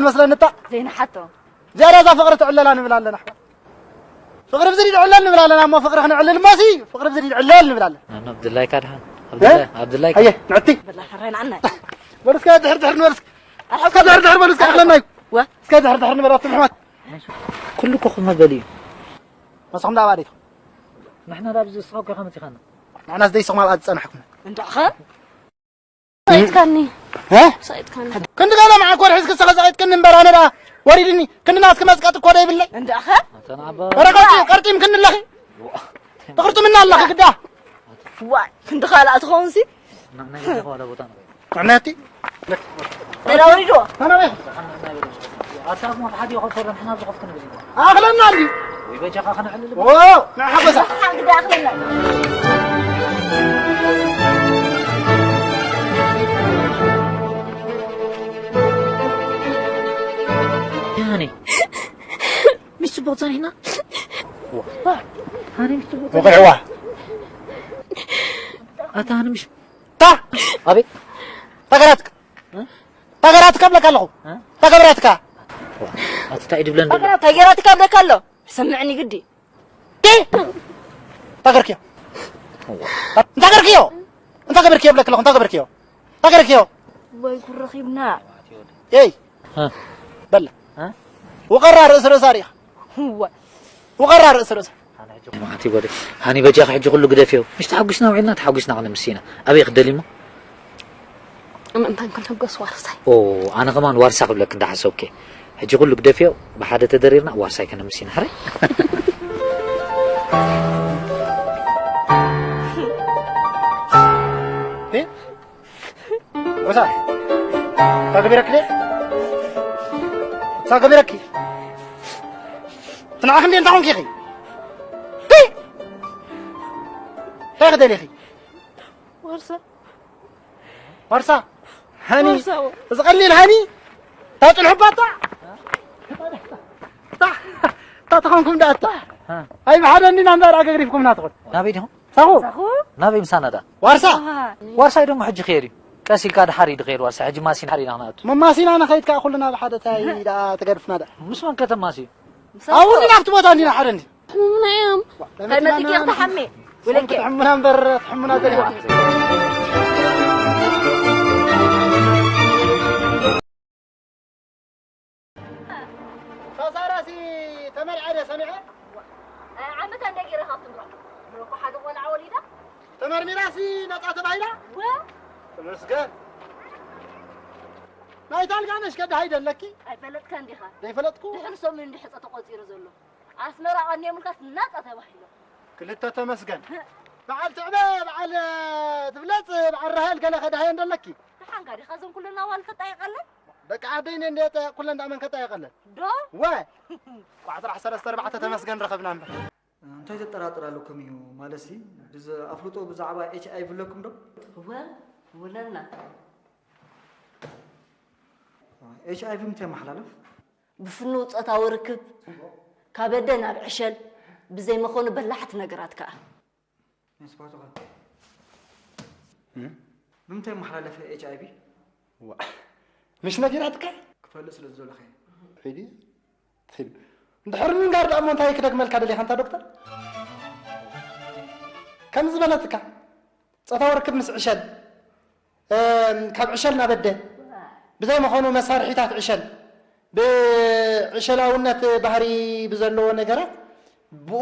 መስለኒ እታ ዘይንሓቶ። ዝያዳ እዛ ፍቕሪ ትዕለላ ንብል ኣለና ኣሕዋት። ፍቕሪ ብዝዲ ትዕለል ንብል ኣለና እሞ ፍቕሪ ክነዕልል እሞሲ ፍቕሪ ብዝዲ ትዕለል ንብል ኣለና። ኣነ ኣብድላይካ ድሓን እ? ኣብድላይካ ኣብድላይካ ኣየ ንዕቲ በላ ሕራይ ንዓና። በሉ እስከ ድሕር ድሕር ንበል እስከ። እስከ ድሕር ድሕር በሉ እስከ ኣኽለና እዩ። ወ እስከ ድሕር ድሕር ንበል ኣቱም ኣሕዋት። ኩሉ እኮ ክመበል እዩ። መሳኹም ዳኣ ባዴት ንሕና ዳኣ ብዚ ስኻ እኮ ኢኻ መጺኻና። ንሕና ዝደይስኹም ኣብኣ ዝጸናሕኩም። እንድዕኸ ሰይጥካኒ እ? ሰይጥካኒ። ክንዲ ገለ መዓኮር ሒዝክ ሰኸ ዘቐጥቅኒ እምበር ኣነ ደኣ ወሪድኒ። ክንዲ ናትክ መዝቀጥ እኮ ደይብለይ። እንድዕኸ ኣተናባ ወረ ቀርጢም ቀርጢም ክንለኺ ትቕርጥምና ኣለኺ ግዳ። ዋይ ክንዲ ካልኣ ትኸውንሲ ንዕናይ ዘለኻ ዋላ ቦታ ንኸይድ። ጥዕናቲ ተላዊዶ ኣነ ወይ ኣታ እሞ ሓደ ይኸፈሎ ንሕና ኣብዚ ኮፍ ክንብል ኢና። ኣኽለና እንዲ ወይ በጃኻ ከነዕልል ኦ ንሓጎሳ ሓግዳ ኣኽለና። ያኔ ምሽ ጽቡቕ ጸኒሕና። ሃኒ ምሽ ጽቡቕ ወቕዕዋ ኣታ ሃኒ ምሽ ታ ኣቤት። ተገራትካ እ? ተገራትካ እብለካ ኣለኹ። እ? ተገራትካ ኣቲ እንታይ ድብለን ዘሎ? ተገራትካ እብለካ ኣሎ። ሰምዕኒ ግዲ። ቲ ተገርክዮ እንታይ ገርክዮ እንታይ ገበርክዮ እብለካ ኣለኹ እንታይ ገበርክዮ እንታይ ገርክዮ ወይ ጉድ ረኺብና። ኤይ እ? በላ እ? ውቐራ ርእሲ ርእሳ ሪኢኻ እዋ ውቐራ ርእሲ ርእሳ። ማዕት ይጎደ ሃኒ በጃኺ ሕጂ ኩሉ ግደፍዮ። ምሽ ተሓጒስና ውዒልና ተሓጒስና ክነምስ ኢና። ኣበይ ክደልሞ? ምእንታን ክንሕጎስ ዋርሳይ። ኦ ኣነ ከማን ዋርሳ ክብለክ እንዳሓሰብኩ። ሕጂ ኩሉ ግደፍዮ ብሓደ ተደሪርና ዋርሳይ ከነምስ ኢና። ሕራይ እ? ሮዛ፣ እንታይ ገቢረኪ ድየ? እንታይ ገቢረኪ? ትንዓኺ እንዴ እንታይ ኾንኪ ኢኺ? ሂ! እንታይ ክደሊ ኢኺ? ዋርሳ። ዋርሳ? ሃኒ? ዋርሳ። እዚ ቀሊል ሃኒ? ታጭን ሕባታ? ታ-፣ ታ-፣ ተኾንኩም ደኣ እታ? ሃ። ኣይ ብሓደ እንዲና እምበር ኣገግሪፍኩምና ትኾን። ናበይ ዲኹም? ሳኹ። ሳኹ? ናበይ ምሳና ደኣ? ዋርሳ። ዋርሳይ ደሞ ሕጂ ክሄድ እዩ። ቀስ ኢልካ ድሓር እዩ ድኸይድ ዋርሳይ። ሕጂ ማሲና ድሓር ኢና ክንኣቱ። መማሲና ንኸይድ ከኣ ኩልና ብሓደ ታይ ደኣ ተገድፍና ደኣ። ምስ መን ከተማስዩ? ምስ ኣብኡ ኣቶ። እንዲና ኣብቲ ቦታ እንዲና ሓደ እንዲ። ሕሙምና እዮም። እንታይ መጺእኪ ኢኺ ትሓሚ? ወለኬ። ትሕሙና እምበር ትሕሙና ደሊኹም። ሳሳራሲ ተመርዓ ድየ ሰሚዐ? ዓመታ እንደ ገይረ ካብ ትምራ። እኮ ሓደ ቆልዓ ወሊዳ። ተመርሚራሲ ነጻ ተባሂላ? ወ? ተመስገን። ናይታ ኣልጋነሽ ከ ደሃይ ደለኪ? ኣይፈለጥካን ዲኻ? ዘይፈለጥኩ? ድሕሪ ሰሙን እንዲ ሕጸ ተቆጺሩ ዘሎ። ኣስመራ ቀንዮምልካስ ናጻ ተባሂሎም። ክልተ ተመስገን። በዓል ትዕበ፣ በዓል ትብለጽ፣ በዓል ራሄል ገለ ከ ደሃየን ደለኪ? ደሓንካ ዲኻ እዞም ኩለን ኣዋልድ ተጣይቐለን? ደቂ ዓደይ እኔ እንደ ጠየቕኩለን ደኣ መን ከጣየቐለን? ዶ? ወ! ቋዕ ጥራሕ ሰለስተ ኣርባዕተ ተመስገን ረኸብና እምበር። እንታይ ዘጠራጥር ኣለኩም እዩ? ማለትሲ፣ ብዝ-፣ ኣፍልጦ ብዛዕባ ኤች ኣይ ቪ ኣለኩም ዶ? እወ፣ ውነና። ኤች ኣይ ቪ ምንታይ የመሓላልፍ? ብፍኑው ጾታዊ ርክብ፣ ካብ ኣደ ናብ ዕሸል፣ ብዘይ መኾኑ በላሕቲ ነገራት ከኣ። ናይ ስፓርት ኸ? እም? ብምንታይ መሓላለፈ ኤች ኣይ ቪ? ዋ፣ ምሽ ነጊራትካ? ክፈልጥ ስለ ዝደለኹ እየ። ሒዲ? ሒዲ። እንድሕር ምንጋር ደኣ እሞ እንታይ ክደግመልካ ደሊኻ ኣንታ ዶክተር? ከምዚ ዝበለትካ፣ ጾታዊ ርክብ ምስ ዕሸል፣ እም፣ ካብ ዕሸል ናብ ኣደ፣ ብዘይ መኾኑ መሳርሒታት ዕሸል፣ ብዕሸላውነት ባህሪ ብዘለዎ ነገራት፣ ብኡ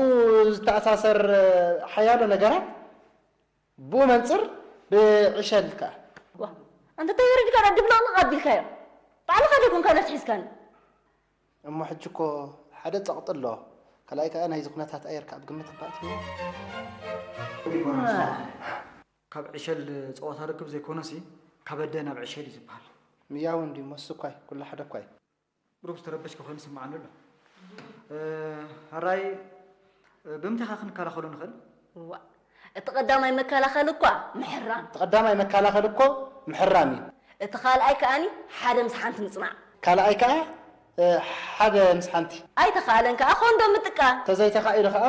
ዝተኣሳሰር ሓያሎ ነገራት፣ ብኡ መንጽር ብዕሸል ከኣ። ዋ፣ ኣንተ እንታይ ወሪድካ ደኣ ድብልቕልቕ ኣቢልካዮ? ባዕልኻ ዶ ኮንካ ነብሲ ሒዝካኒ? እሞ ሕጂ እኮ ሓደ ጸቕጢ ኣሎ። ካልኣይ ከኣ ናይዚ ኩነታት ኣየር ከኣ ኣብ ግምት እባ ኣእትይዎ። ካብ ዕሸል ጸወታ ርክብ ዘይኮነሲ፣ ካብ ኣደ ናብ ዕሸል እዩ ዝበሃል። ምያው እንድዩ፣ እሞ እሱ እኳ እዩ፣ ኩሉ ሓደ እኳ እዩ። ብሩክ ዝተረበሽከ ኮይኑ ይስምዓኒ ኣሎ። እ፣ ሕራይ፣ እ፣ ብምንታይ ኸ ክንከላኸሎ ንኽእል? እዋእ፣ እቲ ቀዳማይ መከላኸሊ እኳ ምሕራም። እቲ ቀዳማይ መከላኸሊ እኮ ምሕራም እዩ። እቲ ካልኣይ ከኣኒ ሓደ ምስ ሓንቲ ምጽናዕ። ካልኣይ ከኣ፣ እ፣ ሓደ ምስ ሓንቲ። ኣይተኻእለን ከኣ ኮንዶም ምጥቃም። ተዘይተኻኢሉ ከኣ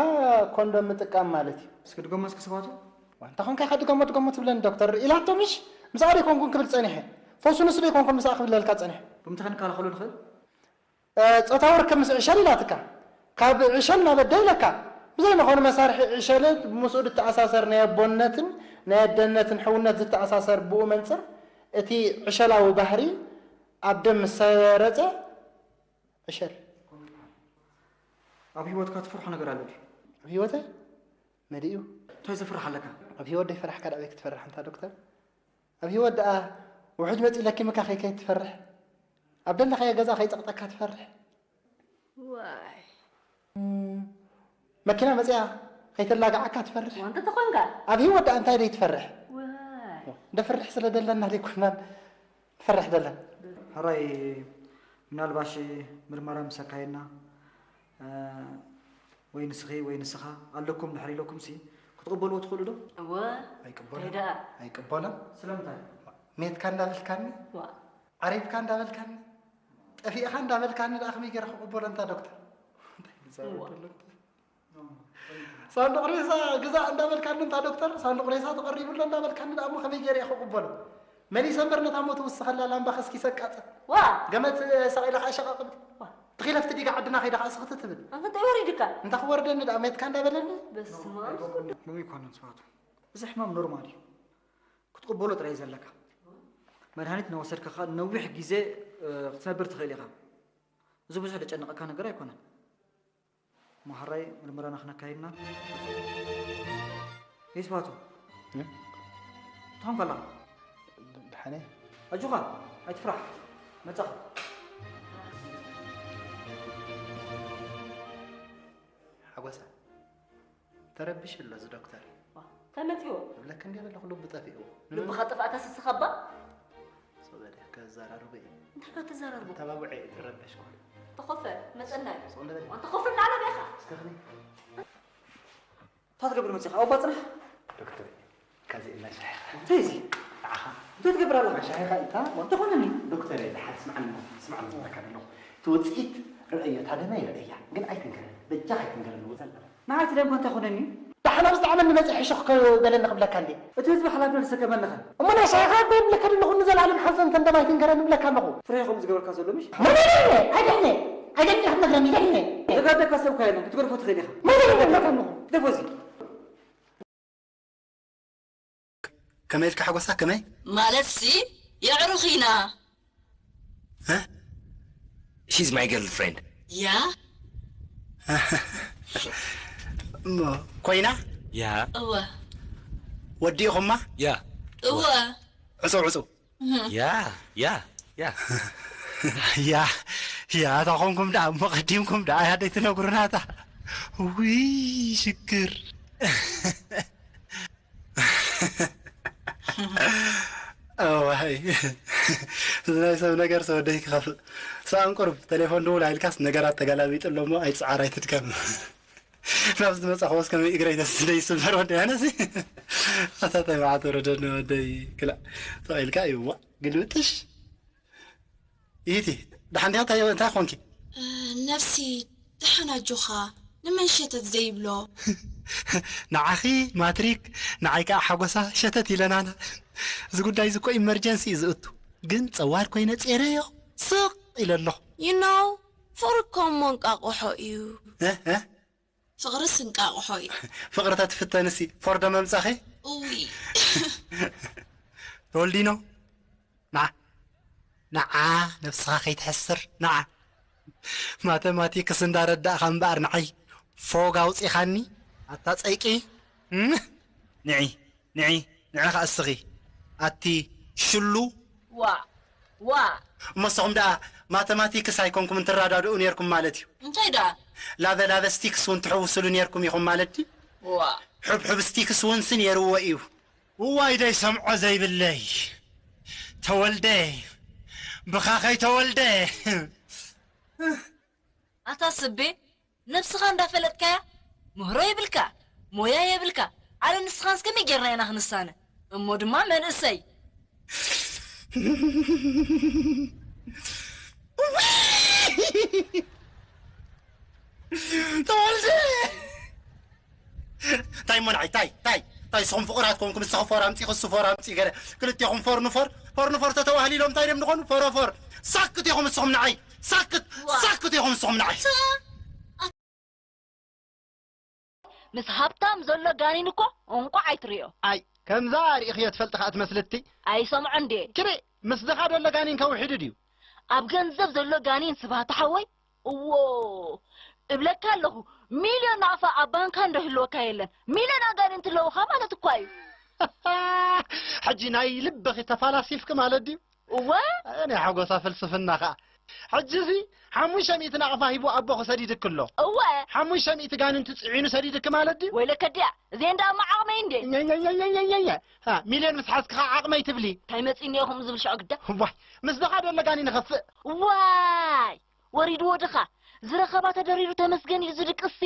ኮንዶም ምጥቃም ማለት እዩ። እስኪ ድገሞ እስኪ ስብሃቱ። ዋንታ ኾንካ ኢኻ ድገሞ ድገሞ ትብለኒ ዶክተር ኢላቶ ምሽ? ምስኣ ደይኮንኩን ክብል ጸኒሐ። ፈውሱ ንሱ ደይኮንኩን ምስኣ ክብለልካ ጸኒሐ። ብምንታይ ክንከላኸሎ ንኽእል? ጾታዊ ርክብ ምስ ዕሸል ኢላትካ፣ ካብ ዕሸል ናብ ኣደ ኢለካ። ብዘይ መኾኑ መሳርሒ ዕሸል ምስኡ ዝተኣሳሰር ናይ ኣቦነትን ናይ ኣደነትን ሕውነት ዝተኣሳሰር ብኡ መንጽር እቲ ዕሸላዊ ባህሪ ኣብ ደም ምስ ሰረጸ ዕሸል። ኣብ ህይወትካ ትፈርሖ ነገር ኣሎ ድዩ? ኣብ ህይወተ መሊኡ። እንታይ ዘፍርሕ ኣለካ? ኣብ ህይወት ደይፈራሕካ ደኣ ኣበይ ክትፈርሕ እንታ ዶክተር? ኣብ ህይወት ደኣ ውሑጅ መጺኡ ለኪምካ ከይከይድ ትፈርሕ? ኣብ ደለኻዮ ገዛ ከይጸቕጠካ ትፈርሕ? ዋይ እም፣ መኪና መጺኣ ከይተላግዓካ ትፈርሕ? ዋንተ ተኾንካ ኣብ ህይወት ደኣ እንታይ ደይ ትፈርሕ? ዋይ ደፍርሕ ስለ ደለና ደይኮናን ንፈርሕ ደለን። ሕራይ ምናልባሽ ምርመራ ምስ ኣካየድና ወይ ንስኺ ወይ ንስኻ ኣለኩም ድሕር ኢለኩምሲ ክትቕበልዎ ትኽእሉ ዶ? እወ እንታይ ኣይቅበሎን ደኣ ኣይቅበሎን ስለምንታይ? ሜትካ እንዳበልካኒ ዋ ዓሪፍካ እንዳበልካኒ ጠፊእኻ እንዳበልካኒ ደኣ ከመይ ገይረ ክቕበሎ እንታ ዶክተር? እንታይ እዩ ዝዛረብ ዋ ዘሎ? ሳንዱቕ ሬሳ ግዛእ እንዳበልካኒ እንታ ዶክተር ሳንዱቕ ሬሳ ተቐሪቡ ኣሎ እንዳበልካኒ ደኣ እሞ ከመይ ገይረ እየ ክቕበሎ? መሊሰ እምበር ነታ ሞት እውስኸላ ላምባ ከስኪሰ እቃጸል። ዋ! ገመት ሰቒለ ከኣ ሸቐቕ እብል። ዋ! ትኺለፍቲ ዲጋ ዓድና ከይደ ከኣ ስኽቲ ትብል። ኣንፈተይ ወሪዱካ። እንታ ክወርደኒ ደኣ ሜትካ እንዳበለኒ። በስመ ኣብ ወወልድ ቅዱስ። ሕማም ኣይኮነን ስብሃቱ። እዚ ሕማም ኖርማል እዩ። ክትቕበሎ ጥራይ እዩ ዘለካ። መድሃኒት እናወሰድካ ከኣ ንነዊሕ ግዜ ክትነብር ትኽእል ኢኻ። እዚ ብዙሕ ዘጨንቐካ ነገር ኣይኮነን። ማሕራይ ምርመራና ክነካይድና ይስባቱ ትኾን ከላ ድሓነ ኣጆኻ ኣይትፍራሕ መጻኻ ሓጎሳ ተረቢሹ ኣሎ እዚ ዶክተር እዩ ተመጺዎ እብለክ እንዲ ዘለኹ ልቡ ጠፊእዎ ልብኻ ጠፍኣካ ስስኻ እባ ሶበደ ከዘራርቦ እዩ እንታይ ከተዘራርቦ ተባብዐ እዩ ተረበሽኩ ተኾፈ መጸና እዩ ሶበደ ተኾፈ ናለ ዲኻ እስከ እንታይ ትገብር መጺኻ? ኣብ ባጽናሕ? ዶክተር፣ ካዚ እና ሻሂኻ። እንታይ እዚ? ንዓኻ። እንታይ ትገብር ኣለኻ? ሻሂኻ ኢልካ? ተኾነኒ። ዶክተር፣ ድሓር ስምዓኒ፣ ስምዓኒ ዝብለካ ዘለኹ። እቲ ውጽኢት ርኣዮ፣ እታ ደም ኣይርኣያ። ግን ኣይትንገረኒ። በጃኻ ኣይትንገረኒ፣ ወዘላ። ንዓይ እቲ ደም እኳ እንታይ ኮነኒ? ደሓን ኣብ ዝጠዓመኒ መጺእ ሕሹኽ በለኒ ክብለካ እንዴ? እቲ ህዝቢ ሓላፍነት ዝሰከመኒ ኸ? እሞ ናይ ሻሂኻ እኮ ይብለካ ዘለኹ፣ ንዘለኣለም ሓዘን እተን ደም ኣይትንገረኒ እብለካ ኣለኹ። ፍረ ኢኹም ዝገበርካ ዘሎ ምሽ? ኣይደልየ፣ ኣይደልየ፣ ኣይደልየ ክትነግረኒ፣ ኣይደልየ። ዘጋደካ ሰብ እኳ የለን፣ ክትገድፎ ትኽእል ኢኻ። መን ይነግረካ ኣለኹ? ግደፎ እዚ። ከመይ ኢልካ ሓጎሳ፣ ከመይ? ማለትሲ የዕሩኽ ኢና። Huh? She's my girlfriend. ያ እሞ ኮይና? ያ እወ ወዲእኹማ? ያ እወ ዕጹ ዕጹ ያ ያ ያ ያ ያ እታ ኾንኩም ደኣ እሞ ቀዲምኩም ደኣ እያ ደይትነግሩና እታ ውይ ሽግር እዋይ እዚ ናይ ሰብ ነገር ሰወደይ ክኸፍእ ሰኣን ቁርብ ተሌፎን ደውል ኣይልካስ ነገራት ተገላቢጡ ኣሎ እሞ ኣይትፅዓር ኣይትድከም ናብዚ ዝመፃኽዎስ ከመይ እግረይ ተስለ ይስበር ወደይ ኣነሲ ኣታታይ መዓት ወረደኒ ወደይ ክላእ ተባኢልካ እዩ እዋ ግልብጥሽ ይህቲ ደሓን ዲኻ እንታይ እንታይ ኮንኪ ነፍሲ ደሓን ኣጆኻ ንመን ሸተት ዘይብሎ ንዓኺ ማትሪክ ንዓይ ከዓ ሓጎሳ ሸተት ኢለናና እዚ ጉዳይ እዚ እኮ ኢመርጀንሲ እዩ ዝእቱ ግን ፀዋር ኮይነ ጼረዮ ስቕ ኢለ ኣለኹ you know ፍቕሪ እኮ እሞ እንቃቑሖ እዩ ፍቕርስ እንቃቑሖ እዩ። ፍቕሪ ተትፍተንሲ ፎርዶ መምጻኺ? እውይ። ተወልዲኖ ንዓ ንዓ ነብስኻ ከይትሕስር ንዓ ማተማቲክስ እንዳረዳእኻ እምበኣር ንዓይ ፎግ ኣውጺኻኒ ኣታ ጸይቂ ንዒ ንዒ ንዒ ኸኣ እስኺ ኣቲ ሽሉ ዋእ ዋእ እሞ ንስኹም ደኣ ማተማቲክስ ኣይኮንኩምን ትረዳድኡ ኔርኩም ማለት እዩ እንታይ ደኣ ላበ ላበ ስቲክስ እውን ትሕውስሉ ኔርኩም ኢኹም ማለት ድዩ ዋእ ሕብሕብ ስቲክስ እውን ሲ ኔርዎ እዩ እዋይ ደይ ሰምዖ ዘይብለይ ተወልደ ብኻ ከይተወልደ ኣታ ስቤ ነብስኻ እንዳፈለጥካያ ምህሮ የብልካ ሞያ የብልካ ኣረ ንስኻንስ ከመይ ጌርና ኢና ክንሳነ እሞ ድማ መንእሰይ ተወልደ እንታይ እሞ ንዓይ ታይ ታይ ታይ ንስኹም ፍቑራት ኮንኩም ንስኺ ፎር ኣምፂ ክሱ ፎር ኣምፂ ገለ ክልቴኹም ፎር ንፎር ፎር ንፎር ተተዋህሊሎም እንታይ ደም ንኾኑ ፎረፎር ሳክት ኢኹም ንስኹም ንዓይ ሳክት ሳክት ኢኹም ንስኹም ንዓይ። ምስ ሃብታም ዘሎ ጋኒን እኮ እንቋዕ ኣይትርእዮ። ኣይ ከምዛ ርኢኽዮ ትፈልጢ ከኣ ትመስልቲ። ኣይሰምዖ እንዴ። ክሪ ምስ ድኻ ዘሎ ጋኒን ከውሒዱ ድዩ? ኣብ ገንዘብ ዘሎ ጋኒን ስብሃት ሓወይ እዎ እብለካ ኣለኹ። ሚልዮን ናቕፋ ኣብ ባንካ እንዶ ህልወካ የለን። ሚልዮን ኣጋንንቲ ኣለውኻ ማለት እኳ እዩ። ሕጂ ናይ ልብኺ ተፋላሲፍኪ ማለት ድዩ? እወ ናይ ሓጎሳ ፍልስፍና ኸኣ ሕጂሲ ሓሙሽተ ሚእቲ ናቕፋ ሂቡ ኣቦኺ ሰዲድኪ ኣሎ። እወ ሓሙሽተ ሚእቲ ጋንንቲ ጽዒኑ ሰዲድኪ ማለት ድዩ? ወይለከ ድያ እዚኤን ደኣ እሞ ዓቕመይ እንዴ። ኛኛኛኛኛኛ ሚልዮን ምስ ሓዝኪ ኸዓ ዓቕመይ ትብሊ። እንታይ መጺእኒ ኢኹም ዝብል ሽዑ ግዳ። ዋይ ምስ ድኻ ዶ ኣለጋኒ ንኸፍእ። ዋይ ወሪድዎ ድኻ ዝረኸባ ተደሪሩ ተመስገን ኢሉ ዝድቅሲ።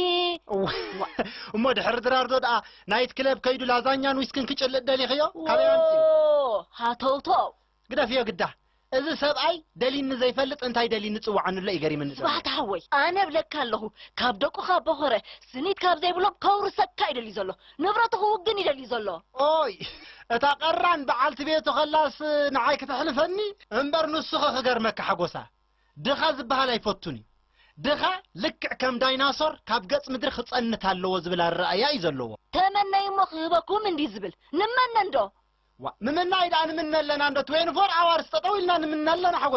እሞ ድሕሪ ድራር ዶ ደኣ ናይት ክለብ ከይዱ ላዛኛን ዊስክን ክጭልጥ ደሊኽዮ? ካበይ ኣምጺኡ? ሃተውተው ግደፍዮ ግዳ። እዚ ሰብኣይ ደሊኒ ዘይፈልጥ እንታይ ደሊኒ ጽውዓኒ ኣሎ እዩ ገሪምኒ ዘሎ። ስብሓት ሓወይ ኣነ እብለካ ኣለኹ ካብ ደቁኻ ቦኸረ ስኒት ካብ ዘይብሎም ከውርሰካ ይደሊ ዘሎ ንብረቱ ክውግን ይደሊ ዘሎ። ኦይ እታ ቀራን በዓልቲ ቤቱ ከላስ ንዓይ ክተሕልፈኒ እምበር ንሱኸ ክገርመካ ሓጎሳ ድኻ ዝበሃል ኣይፈቱን እዩ። ድኻ ልክዕ ከም ዳይናሶር ካብ ገጽ ምድሪ ክጸንት ኣለዎ ዝብል ኣረኣእያ እዩ ዘለዎ። ተመነይ እሞ ክህበኩም እንዲ ዝብል ንመነ እንዶ። ዋ ምምናይ ደኣ ንምነ ኣለና እንዶ ትዌንቲ ፎር ኣዋርስ ጠጠው ኢልና ንምነ ኣለና ሓጎስ